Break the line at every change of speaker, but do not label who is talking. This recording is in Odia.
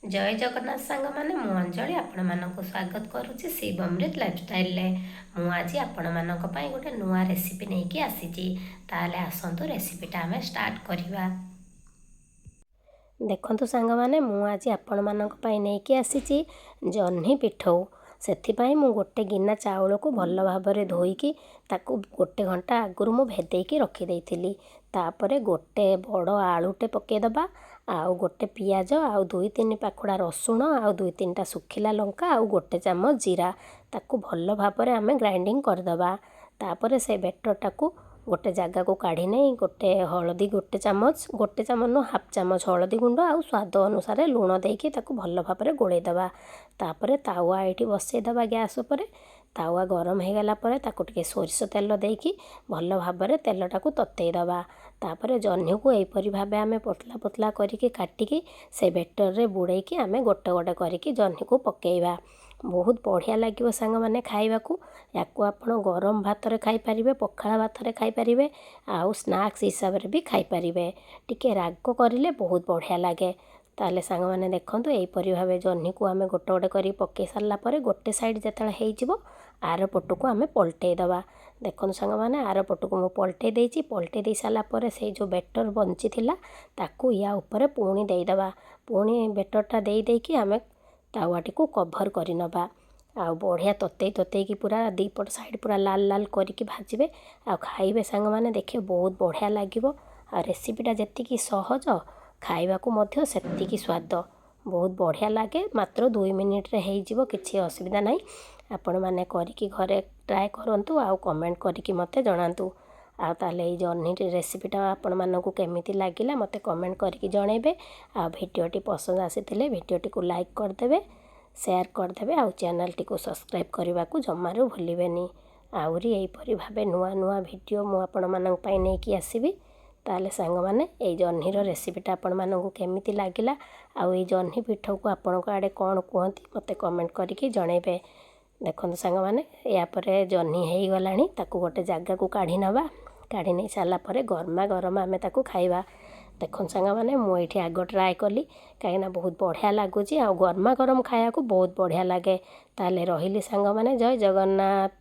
ଜୟ ଜଗନ୍ନାଥ ସାଙ୍ଗମାନେ, ମୁଁ ଅଞ୍ଜଳି ଆପଣମାନଙ୍କୁ ସ୍ୱାଗତ କରୁଛି ଶିବ ଅମୃତ ଲାଇଫଷ୍ଟାଇଲରେ। ମୁଁ ଆଜି ଆପଣମାନଙ୍କ ପାଇଁ ଗୋଟେ ନୂଆ ରେସିପି ନେଇକି ଆସିଛି। ତାହେଲେ ଆସନ୍ତୁ, ରେସିପିଟା ଆମେ ଷ୍ଟାର୍ଟ କରିବା। ଦେଖନ୍ତୁ ସାଙ୍ଗମାନେ, ମୁଁ ଆଜି ଆପଣମାନଙ୍କ ପାଇଁ ନେଇକି ଆସିଛି ଜହ୍ନି ପିଠଉ। ସେଥିପାଇଁ ମୁଁ ଗୋଟେ ଗିନା ଚାଉଳକୁ ଭଲ ଭାବରେ ଧୋଇକି ତାକୁ ଗୋଟେ ଘଣ୍ଟା ଆଗରୁ ମୁଁ ଭେଦେଇକି ରଖିଦେଇଥିଲି। ତାପରେ ଗୋଟେ ବଡ଼ ଆଳୁଟେ ପକାଇଦେବା, ଆଉ ଗୋଟେ ପିଆଜ, ଆଉ 2-3 ପାଖୁଡ଼ା ରସୁଣ, ଆଉ 2-3ଟା ଶୁଖିଲା ଲଙ୍କା, ଆଉ ଗୋଟେ ଚାମଚ ଜିରା। ତାକୁ ଭଲ ଭାବରେ ଆମେ ଗ୍ରାଇଣ୍ଡିଙ୍ଗ କରିଦେବା। ତାପରେ ସେ ବେଟରଟାକୁ ଗୋଟେ ଜାଗାକୁ କାଢ଼ି ନେଇ ଗୋଟେ ହଳଦୀ ଗୋଟେ ଚାମଚ, ଗୋଟେ ଚାମଚ ନୁହଁ, ହାଫ୍ ଚାମଚ ହଳଦୀ ଗୁଣ୍ଡ ଆଉ ସ୍ୱାଦ ଅନୁସାରେ ଲୁଣ ଦେଇକି ତାକୁ ଭଲ ଭାବରେ ଗୋଳେଇ ଦେବା। ତାପରେ ତାୱା ଏଇଠି ବସେଇଦେବା ଗ୍ୟାସ୍ ଉପରେ। ତାୱା ଗରମ ହେଇଗଲା ପରେ ତାକୁ ଟିକେ ସୋରିଷ ତେଲ ଦେଇକି ଭଲ ଭାବରେ ତେଲଟାକୁ ତତେଇ ଦେବା। ତାପରେ ଜହ୍ନିକୁ ଏହିପରି ଭାବେ ଆମେ ପତଲା ପତଲା କରିକି କାଟିକି ସେ ବେଟରରେ ବୁଡ଼େଇକି ଆମେ ଗୋଟେ ଗୋଟେ କରିକି ଜହ୍ନିକୁ ପକାଇବା। ବହୁତ ବଢ଼ିଆ ଲାଗିବ ସାଙ୍ଗମାନେ ଖାଇବାକୁ। ୟାକୁ ଆପଣ ଗରମ ଭାତରେ ଖାଇପାରିବେ, ପଖାଳ ଭାତରେ ଖାଇପାରିବେ, ଆଉ ସ୍ନାକ୍ସ ହିସାବରେ ବି ଖାଇପାରିବେ। ଟିକେ ରାଗ କରିଲେ ବହୁତ ବଢ଼ିଆ ଲାଗେ। ତାହେଲେ ସାଙ୍ଗମାନେ ଦେଖନ୍ତୁ, ଏହିପରି ଭାବେ ଜହ୍ନିକୁ ଆମେ ଗୋଟେ ଗୋଟେ କରିକି ପକାଇ ସାରିଲା ପରେ ଗୋଟେ ସାଇଡ଼୍ ଯେତେବେଳେ ହେଇଯିବ, ଆର ପଟକୁ ଆମେ ପଲଟେଇ ଦେବା। ଦେଖନ୍ତୁ ସାଙ୍ଗମାନେ, ଆର ପଟକୁ ମୁଁ ପଲଟେଇ ଦେଇଛି। ପଲଟେଇ ଦେଇ ସାରିଲା ପରେ ସେଇ ଯେଉଁ ବେଟର ବଞ୍ଚିଥିଲା, ତାକୁ ୟା ଉପରେ ପୁଣି ଦେଇଦେବା। ପୁଣି ବେଟରଟା ଦେଇ ଦେଇକି ଆମେ ତାୱାଟିକୁ କଭର୍ କରିନେବା। ଆଉ ବଢ଼ିଆ ତତେଇ ତତେଇକି ପୁରା ଦୁଇପଟ ସାଇଡ଼୍ ପୁରା ଲାଲ ଲାଲ କରିକି ଭାଜିବେ ଆଉ ଖାଇବେ ସାଙ୍ଗମାନେ, ଦେଖିବେ ବହୁତ ବଢ଼ିଆ ଲାଗିବ। ଆଉ ରେସିପିଟା ଯେତିକି ସହଜ, ଖାଇବାକୁ ମଧ୍ୟ ସେତିକି ସ୍ୱାଦ, ବହୁତ ବଢ଼ିଆ ଲାଗେ। ମାତ୍ର 2 ମିନିଟ୍ରେ ହେଇଯିବ, କିଛି ଅସୁବିଧା ନାହିଁ। ଆପଣମାନେ କରିକି ଘରେ ଟ୍ରାଏ କରନ୍ତୁ ଆଉ କମେଣ୍ଟ କରିକି ମୋତେ ଜଣାନ୍ତୁ। ଆଉ ତାହେଲେ ଏଇ ଜହ୍ନି ରେସିପିଟା ଆପଣମାନଙ୍କୁ କେମିତି ଲାଗିଲା, ମୋତେ କମେଣ୍ଟ କରିକି ଜଣାଇବେ। ଆଉ ଭିଡ଼ିଓଟି ପସନ୍ଦ ଆସିଥିଲେ ଭିଡ଼ିଓଟିକୁ ଲାଇକ୍ କରିଦେବେ, ସେୟାର କରିଦେବେ, ଆଉ ଚ୍ୟାନେଲଟିକୁ ସବସ୍କ୍ରାଇବ୍ କରିବାକୁ ଜମାରୁ ଭୁଲିବେନି। ଆହୁରି ଏହିପରି ଭାବେ ନୂଆ ନୂଆ ଭିଡ଼ିଓ ମୁଁ ଆପଣମାନଙ୍କ ପାଇଁ ନେଇକି ଆସିବି। ତାହେଲେ ସାଙ୍ଗମାନେ, ଏଇ ଜହ୍ନିର ରେସିପିଟା ଆପଣମାନଙ୍କୁ କେମିତି ଲାଗିଲା ଆଉ ଏଇ ଜହ୍ନି ପିଠକୁ ଆପଣଙ୍କ ଆଡ଼େ କ'ଣ କୁହନ୍ତି, ମୋତେ କମେଣ୍ଟ କରିକି ଜଣାଇବେ। ଦେଖନ୍ତୁ ସାଙ୍ଗମାନେ, ୟାପରେ ଜହ୍ନି ହେଇଗଲାଣି, ତାକୁ ଗୋଟେ ଜାଗାକୁ କାଢ଼ି ନେବା। କାଢ଼ି ନେଇ ସାରିଲା ପରେ ଗରମା ଗରମ ଆମେ ତାକୁ ଖାଇବା। ଦେଖନ୍ତୁ ସାଙ୍ଗମାନେ, ମୁଁ ଏଇଠି ଆଗ ଟ୍ରାଏ କଲି, କାହିଁକିନା ବହୁତ ବଢ଼ିଆ ଲାଗୁଛି ଆଉ ଗରମା ଗରମ ଖାଇବାକୁ ବହୁତ ବଢ଼ିଆ ଲାଗେ। ତାହେଲେ ରହିଲି ସାଙ୍ଗମାନେ, ଜୟ ଜଗନ୍ନାଥ।